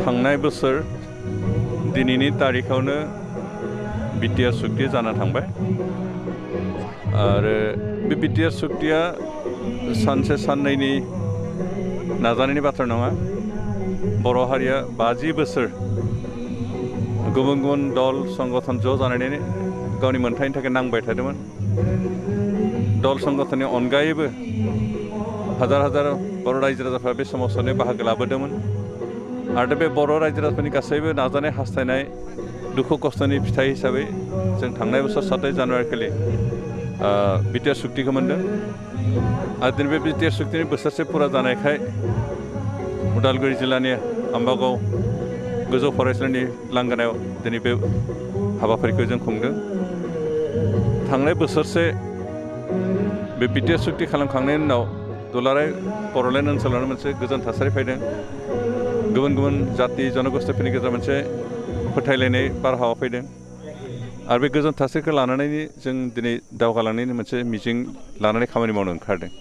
थांनाय बोसोर दिनैनि तारिखावनो बिटिआर सुक्ति जाना थांबाय आरो बे बिटिआर सुक्तिया सानसे साननैनि नाजानायनि बाथ्रा नङा। बर' हारिया 50 बोसोर गुबुन गुबुन दल संगठन ज' जानानै गावनि मोनथायनि थाखाय नांबाय थादोंमोन। दल संगठननि अनगायैबो हाजार हाजार बर' रायजो राजाफ्रा बे सोमावसारनायाव बाहागो लाबोदोंमोन आरो बे बर' रायजो राजाफोरनि गासैबो नाजानाय हास्थायनाय दुखु खस्थ'नि फिथाइ हिसाबै जों थांनाय बोसोर 7 जानुवारि खालि बिटिआर सुक्तिखौ मोनदों आरो दिनै बे बिटिआर सुक्तिनि बोसोरसे फुरा जानायखाय उदालगुरि जिल्लानि आम्बागाव गोजौ फरायसालिनि लांगोनायाव दिनै बे हाबाफारिखौ जों खुंदों। थांनाय बोसोरसे बे बिटिआर सुक्ति खालामखांनायनि उनाव दुलाराय बड'लेण्ड ओनसोलावनो मोनसे गोजोन थासारि फैदों। गुबुन गुबुन जाति जनगोष्ठीफोरनि गेजेराव मोनसे फोथायलायनाय बारहावा फैदों आरो बे गोजोन थासारिखौ लानानै जों दिनै दावगालांनायनि मोनसे मिजिं लानानै खामानि मावनो ओंखारदों।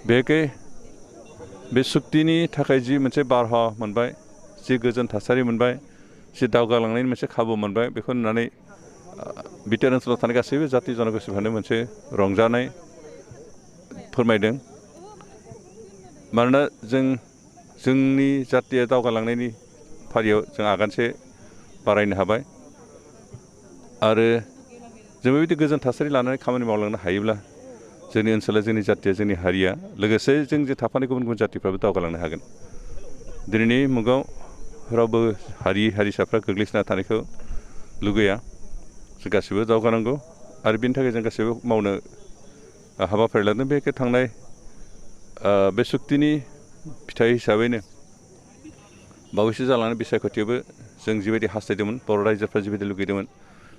बेखै बे सुक्तिनि थाखाय जि मोनसे बारहावा मोनबाय, जि गोजोन थासारि मोनबाय, जि दावगालांनायनि मोनसे खाबु मोनबाय, बेखौ नुनानै बिटिआर ओनसोलाव थानाय गासैबो जाति जनगोष्ठीफ्रानो मोनसे रंजानाय फोरमायदों। मानोना जोंनि जातिया दावगालांनायनि फारियाव जों आगानसे बारायनो हाबाय आरो जों बेबायदि गोजोन थासारि लानानै खामानि मावलांनो हायोब्ला जोंनि ओनसोला, जोंनि जातिया, जोंनि हारिया, लोगोसे जों जे थाफानाय गुबुन गुबुन जातिफ्राबो दावगालांनो हागोन। दिनैनि मुगायाव रावबो हारि हारिसाफ्रा गोग्लैसोना थानायखौ लुगैया। जों गासैबो दावगानांगौ आरो बेनि थाखाय जों गासैबो मावनो हाबाफारि लादों। बेखौ थांनाय बे सुक्तिनि फिथाइ हिसाबैनो बावैसो जालांनाय बिसायख'थियावबो जों जिबायदि हास्थायदोंमोन, बर' रायजोफ्रा जिबायदि लुगैदोंमोन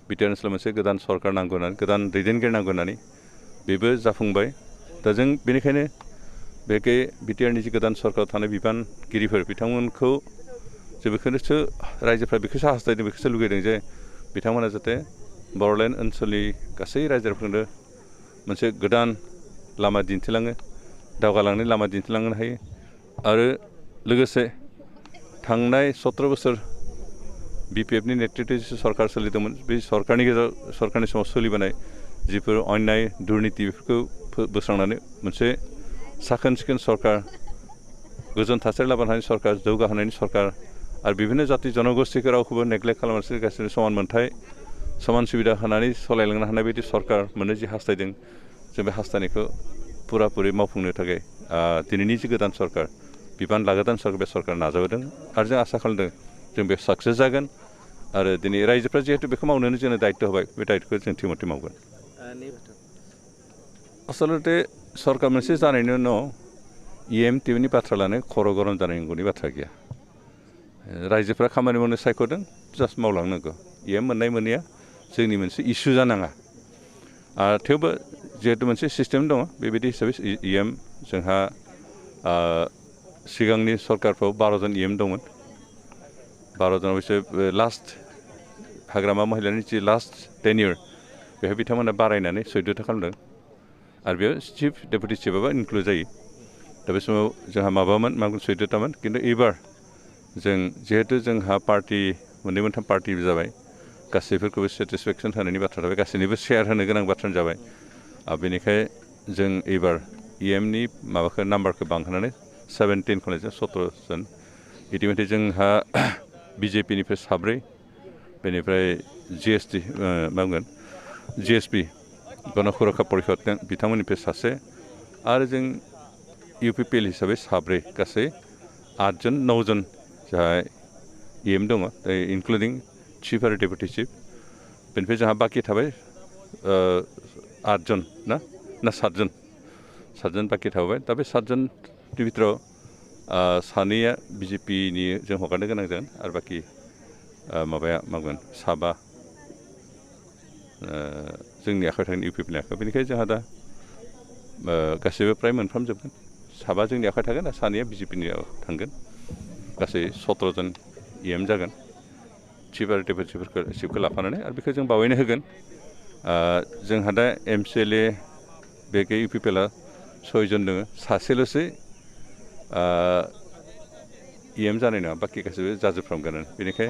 बिटिआर ओनसोलाव मोनसे गोदान सरकार नांगौ होननानै, गोदान दैदेनगिरि नांगौ होननानै, बेबो जाफुंबाय। दा जों बेनिखायनो बेखै बिटिआरनि जि गोदान सरकाराव थानाय बिबानगिरिफोर बिथांमोनखौ जों बेखौनोसो रायजोफ्रा बेखौसो हास्थायदों, बेखौसो लुगैदों जे बिथांमोना जाहाथे बड'लेण्ड ओनसोलनि गासै रायजोफोरनो मोनसे गोदान लामा दिन्थिलाङो, दावगालांनाय लामा दिन्थिलांनो हायो आरो लोगोसे थांनाय 17 बोसोर बिपिएफनि नेतृत्वजों जि सरकार सोलिदोंमोन, बे सरकारनि समाव सोलिबोनाय जिफोर अन्याय दुर्निति बेफोरखौ बोस्रांनानै मोनसे साखोन सिखोन सरकार, गोजोन थासारि लाबोनायनि सरकार, जौगाहोनायनि सरकार आरो बिभिन्न जाति जनगोष्ठीखौ रावखौबो नेग्लेक्ट खालामालासिनो समान मोनथाय, समान सुबिदा होनानै सालायलांनो हानाय बायदि सरकार मोननो जि हास्थायदों, जों बे हास्थायनायखौ पुरापुरि मावफुंनो थाखाय दिनैनि जि गोदान सरकार, बिबान लागोदान सरकार, बे सरकार नाजाबोदों आरो जों आसा खालामदों जों बे साक्सेस जागोन आरो दिनै रायजोफ्रा जिहेतु बेखौ मावनोनो जोंनो दायित्व होबाय, बे दायित्वखौ जों थिमथे मावगोन। आसलते सरकार मोनसे जानायनि उनाव EMTनि बाथ्रा लानो खर' गरम जानांगौनि बाथ्रा गैया। रायजोफ्रा खामानि मावनो सायख'दों, जास्ट मावलांनांगौ। EM मोननाय मोनैया जोंनि मोनसे इसु जानाङा। थेवबो जिहेतु मोनसे सिस्टेम दङ, बेबायदि हिसाबै EM जोंहा सिगांनि सरकारफ्राव 12 जन EM दंमोन। 12 जन अबयसे लास्ट हाग्रामा महिलानि जि लास्ट टेन्युर, बेहाय बिथांमोना बारायनानै 14था खालामदों आरो बेयाव चिफ डेपुटि चिफआबो इनक्लुड जायो। दा बे समाव जोंहा माबामोन 14थामोन, खिन्थु एबार जों जिहेतु जोंहा पार्टि मोननै मोनथाम पार्टि जाबाय, गासैफोरखौबो सेटिसफेक्सन होनायनि बाथ्रा थाबाय, गासैनिबो शेयार होनो गोनां बाथ्रा जाबाय। बेनिखाय जों एबार EMनि माबाखौ नाम्बारखौ बांहोनानै 17 खालामनायजों 17 जन। इतिमধ্যে जोंहा BJPनिफ्राय 7, बेनिफ्राय GSP गण सुरक्षा परिषद बिथांमोननिफ्राय 1 आरो जों UPPL हिसाबै 7, गासै 8 जन 9 जन जोंहा EM दङ, इनक्लुडिं चिफ आरो डेपुटि चिफ। बेनिफ्राय जोंहा बाखि थाबाय 8 जन ना 7 जन बाखि थाबाय। दा बे 7 जननि बिथोराव 2 BJPनि जों हगारनो गोनां जागोन आरो बाखि माबाया मागोन 7 जोंनि आखायाव थागोन, UPPनि आखायाव। बेनिखायनो जोंहा दा गासैबो फ्राय मोनफ्रामजोबगोन। 7 जोंनि आखायाव थागोन आरो 2 BJPनियाव थांगोन। गासै 17 जन EM जागोन, चिफ आरो डेपुटि चिफखौ लाफानानै, आरो बेखौ जों बावैनो होगोन। जोंहा दा MCLA बेखै UPPLआ 6 जन दङ, सासेल'सै EM जानाय नङा बाखि गासैबो जाजोबफ्रामगोन बेनिखाय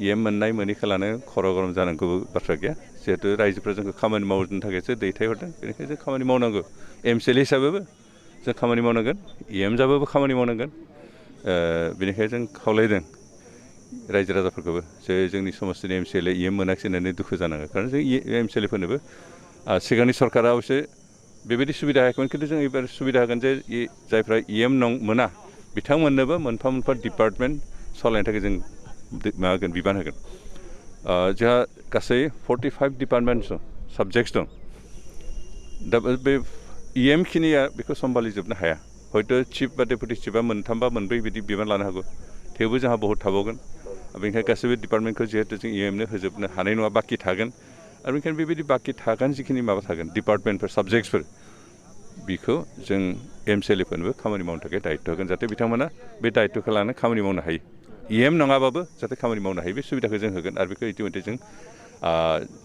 EM मोननाय मोनैखौ लानो खर' गरम जानांगौ बाथ्रा गैया जिहेतु रायजोफ्रा जोंखौ खामानि मावनो थाखायसो दैथायहरदों बेनिखायनो जों खामानि मावनांगौ MCLA हिसाबैबो जों खामानि मावनांगोन EM जाबाबो खामानि मावनांगोन बेनिखायनो जों खावलायदों रायजो राजाफोरखौबो जे जोंनि समाजनि MCLA EM मोनाखिसै होननानै दुखु जानाङो खारन जों MCLA फोरनोबो सिगांनि सरकारा अबयसे बेबायदि सुबिदा होयाखैमोन खिन्थु जों एबार सुबिदा होगोन जे जायफ्रा EM मोना बिथांमोननोबो मोनफा मोनफा डिपार्टमेन्ट सालायनो थाखाय जों माबागोन बिबान होगोन जोंहा गासै 45 डिपार्टमेन्ट साबजेक्ट्स दं दा बे EM खिनिया बेखौ सम्भालिजोबनो हाया हयथ' चिफ बा डेपुटि चिफआ मोनथाम बा मोनब्रै बिदि बिबान लानो हागौ थेवबो जोंहा बहुत थाबावगोन बेनिखायनो गासैबो डिपार्टमेन्टखौ जिहेतु जों EMनो होजोबनो हानाय नङा बाखि थागोन आरो बेनिखायनो बेबायदि बाखि थागोन जिखिनि माबा थागोन डिपार्टमेन्टफोर साबजेक्ट्सफोर बेखौ जों MCLA फोरनोबो खामानि मावनो थाखाय दायित्व होगोन जाहाथे बिथांमोना बे दायित्वखौ लानानै खामानि मावनो हायो EM नङाबाबो जाहाथे खामानि मावनो हायो बे सुबिदाखौ जों होगोन आरो बेखौ इतिमধ্যे जों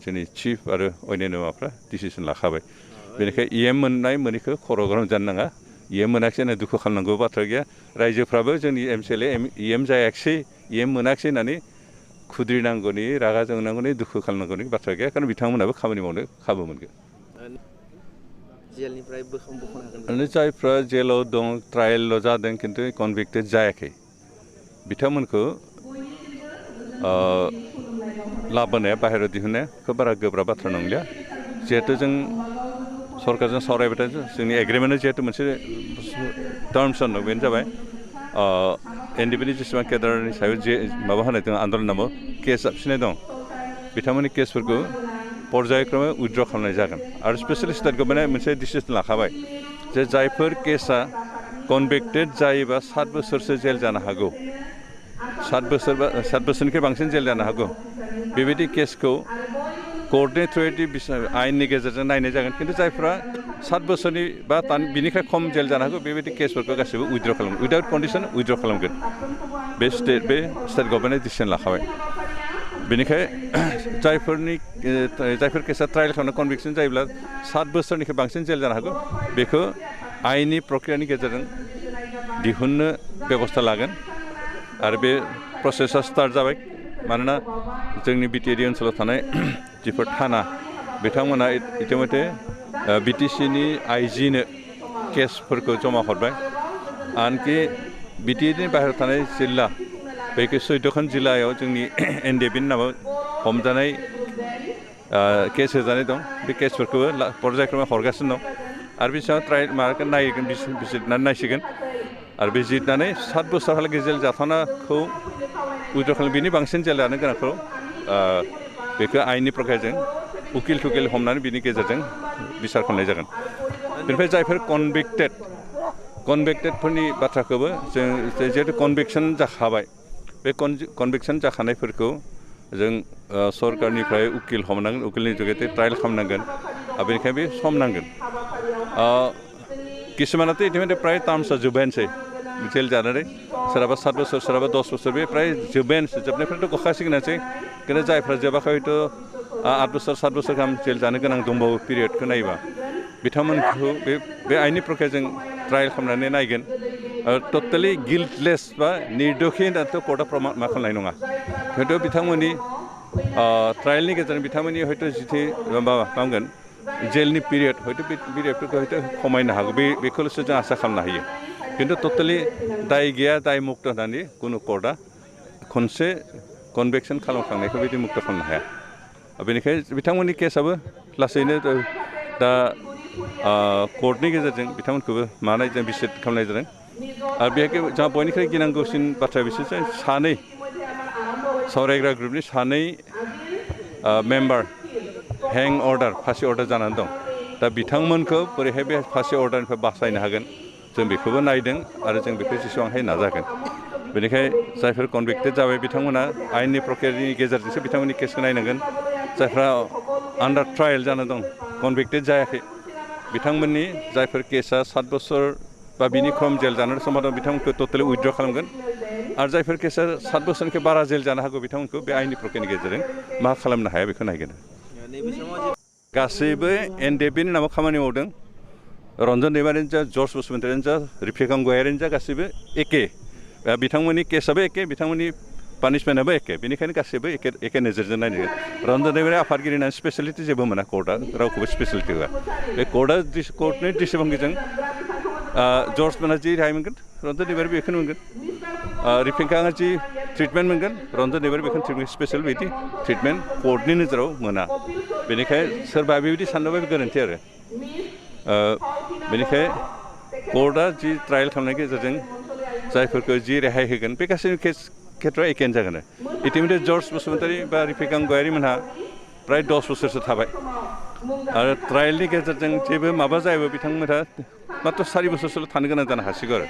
जोंनि चिफ आरो अन्यान्य माबाफ्रा डिसिसन लाखाबाय बेनिखायनो EM मोननाय मोनैखौ खर' गरम जानो नाङा EM मोनाखिसै होनना दुखु खालामनांगौ बाथ्रा गैया रायजोफ्राबो जोंनि MCLA EM जायाखिसै EM मोनाखिसै होननानै खुद्रिनांगौनि रागा जोंनांगौनि दुखु खालामनांगौनि बाथ्रा गैया खारन बिथांमोनाबो खामानि मावनो खाबु मोनगोन जेलनिफ्राय बख'नो हागोन जायफ्रा जेलाव दं ट्रायेलल' जादों खिन्थु कनभिक्टेड जायाखै बिथांमोनखौ लाबोनाया बाहेरायाव दिहुननाया खोब बारा गोब्राब बाथ्रा नंलिया जिहेतु जों सरकारजों सावरायबाय थादों जोंनि एग्रिमेन्टआ जिहेतु मोनसे टार्म्स दं बेनो जाबाय NDP नि जेसेबां केडारनि सायाव जे माबा होनाय दं आन्दलन नामाव केस जाबसिननाय दं बिथांमोननि केसफोरखौ पर्यायक्रमै उइथड्र खालामनाय जागोन आरो स्पेसियेलि स्टेट गभर्नमेन्टआ मोनसे डिसिसन लाखाबाय जे जायफोर केसा कनभिक्टेड जायोबा 7 बोसोरसो जेल जानो हागौ 7 बोसोर बा 7 बोसोरनिख्रुइ बांसिन जेल जानो हागौ बेबायदि केसखौ कर्टनि थ्रुयै आयेननि गेजेरजों नायनाय जागोन खिन्थु जायफ्रा 7 बोसोरनि बा बिनिफ्राय खम जेल जानो हागौ बेबायदि केसफोरखौ गासैबो उइथड्र खालामगोन उइदाउट कन्डिसन उइथड्र खालामगोन बे स्टेट गभर्नमेन्टआ डिसिसन लाखाबाय बेनिखायनो जायफोर केसा ट्रायल खालामनो कनभिक्सन जायोब्ला 7 बोसोरनिख्रुइ बांसिन जेल जानो हागौ बेखौ आयेननि प्रक्रियानि गेजेरजों दिहुननो बेबस्था लागोन आरो बे प्रसेसा स्टार्ट जाबाय मानोना जोंनि BTAD ओनसोलाव थानाय जिफोर थाना बिथांमोना इतिमধ্যे BTCनि IG-नो केसफोरखौ जमा हरबाय आनखि BTAD नि बाहेरायाव थानाय जिल्ला बेखौ 14खान जिल्लायाव जोंनि NDP नि नामाव हमजानाय केस होजानाय दं बे केसफोरखौबो पर्यायक्रमै हरगासिनो दं आरो बिसोर ट्रायल माबाखौ नायगोन बिजिरनानै नायसिगोन आरो बे जिरनानै 7 बोसोरहालागै जेल जाथावनाखौ उइथड्र खालाम बिनि बांसिन जेल जानो गोनांखौ बेखौ आयेननि प्रक्रियाजों उकिल थुकिल हमनानै बिनि गेजेरजों बिसार खालामनाय जागोन बेनिफ्राय जायफोर कनभिक्टेडफोरनि बाथ्राखौबो जों जिहेतु कनभिक्सन जाखाबाय बे कनभिक्सन जाखानायफोरखौ जों सरकारनिफ्राय उकिल हमनांगोन उकिलनि जुगेदि ट्रायल खालामनांगोन बेनिखायनो बे सम नांगोन किसुमानाथ' इतिमধ্যे प्राय टार्म्सआ जोब्बायानोसै जेल जानानै सोरहाबा 7 बोसोर सोरहाबा 10 बोसोर बे प्राय जोब्बायानोसै जोबनायफ्राथ' गखासिगोनानोसै खिन्थु जायफ्रा जोबाखै हयथ' 8 बोसोर 7 बोसोर गाहाम जेल जानो गोनां दंबावो पिरियडखौ नायोबा बिथांमोनखौ बे आयेननि प्रक्रियाजों ट्रायल खालामनानै नायगोन टटेलि गिल्टलेस बा निर्दोषि होननानैथ' कर्टआ मा खालामनाय नङा हयथ' बिथांमोननि ट्रायलनि गेजेरजों बिथांमोननि हयथ' जिथि माबा खालामगोन जेलनि पिरियड हयथ' बे पिरियडफोरखौ हयथ' खमायनो हागौ बेखौल'सो जों आसा खालामनो हायो खिन्थु टटेलि दाय गैया दाय मुक्त होननानै कुनु कर्टआ खनसे कनभिक्सन खालामखांनायखौ बिदि मुक्त खालामनो हाया बेनिखायनो बिथांमोननि केसआबो लासैनो दा कर्टनि गेजेरजों बिथांमोनखौबो मानायजों बिसिद खालामनाय जादों आरो बेहाय जोंहा बयनिख्रुइ गिनांगौसिन बाथ्राया बिसोरसो सानै सावरायग्रा ग्रुपनि सानै मेम्बार हें अर्डार फासि अर्डार जानानै दं दा बिथांमोनखौ बोरैहाय बे फासि अर्डारनिफ्राय बासायनो हागोन जों बेखौबो नायदों आरो जों बेखौ जेसेबां हायो नाजागोन बेनिखायनो जायफोर कनभिक्टेड जाबाय बिथांमोना आयेननि प्रक्रियानि गेजेरजोंसो बिथांमोननि केसखौ नायनांगोन जायफ्रा आन्डार ट्रायल जाना दं कनभिक्टेड जायाखै बिथांमोननि जायफोर केसा 7 बोसोर बा बिनि खम जेल जानाय समाव दं बिथांमोनखौ टटेलि उइथड्र खालामगोन आरो जायफोर केसा 7 बोसोरनिफ्राय बारा जेल जानो हागौ बिथांमोनखौ बे आयेननि प्रक्रियानि गेजेरजों मा खालामनो हाया बेखौ नायगोन गासैबो NDP-नि नामाव खामानि मावदों रन्जन दैमारियानो जा जर्ज बसुमतारियानो जा रिफेकां गयारियानो जा गासैबो एखे बिथांमोननि केसआबो एखे बिथांमोननि पानिशमेन्टआबो एखे बेनिखायनो गासैबो एखे नोजोरजों नायनो रन्जन दैमारि आफादगिरि होननानै स्पेसियेलिटि जेबो मोना कर्टआ रावखौबो स्पेसियेलिटि होआ बे कर्टनि दृष्टिभंगिजों जर्ज मोनहा जि रेहाय मोनगोन रन्जन दैमारि बेखौनो मोनगोन रिफिकाङा जि ट्रिटमेन्ट मोनगोन रन्जन दैमारि बेखौनो ट्रिटमेन्ट स्पेसियेल बिदि ट्रिटमेन्ट कर्टनि नोजोराव मोना बेनिखायनो सोरबा बेबायदि साननोबा गोरोन्थि आरो बेनिखायनो कर्टआ जि ट्रायल खालामनायनि गेजेरजों जायफोरखौ जि रेहाय होगोन बे गासैबो खेत्रआव एखेयानो जागोन इतिमধ্যে जर्ज बसुमतारी बा रिफिकां गयारि मोनहा प्राय 10 बोसोरसो थाबाय आरो ट्रायलनि गेजेरजों जेबो माबा जायाबो बिथांमोनहा मात्र 4 बोसोरसोल' थानो गोनां जानो हासिगौ आरो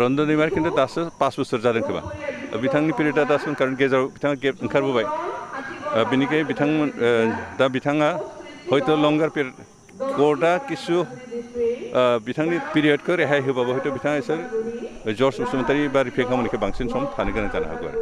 रन्जन दैमारि खिन्थु दासो 5 बोसोर जादों खोमा बिथांनि पिरियडआ दासो ओंखारनो गेजेराव बिथाङा गेप ओंखारबोबाय बेनिखायनो दा बिथाङा हयथ' लंगार पिरियड कर्टआ किसु बिथांनि पिरियडखौ रेहाय होबाबो हयथ' बिथाङा एसे जर्ज बसुमतारी बा रिफिकां मोननिखौ बांसिन सम थानो गोनां जानो हागौ आरो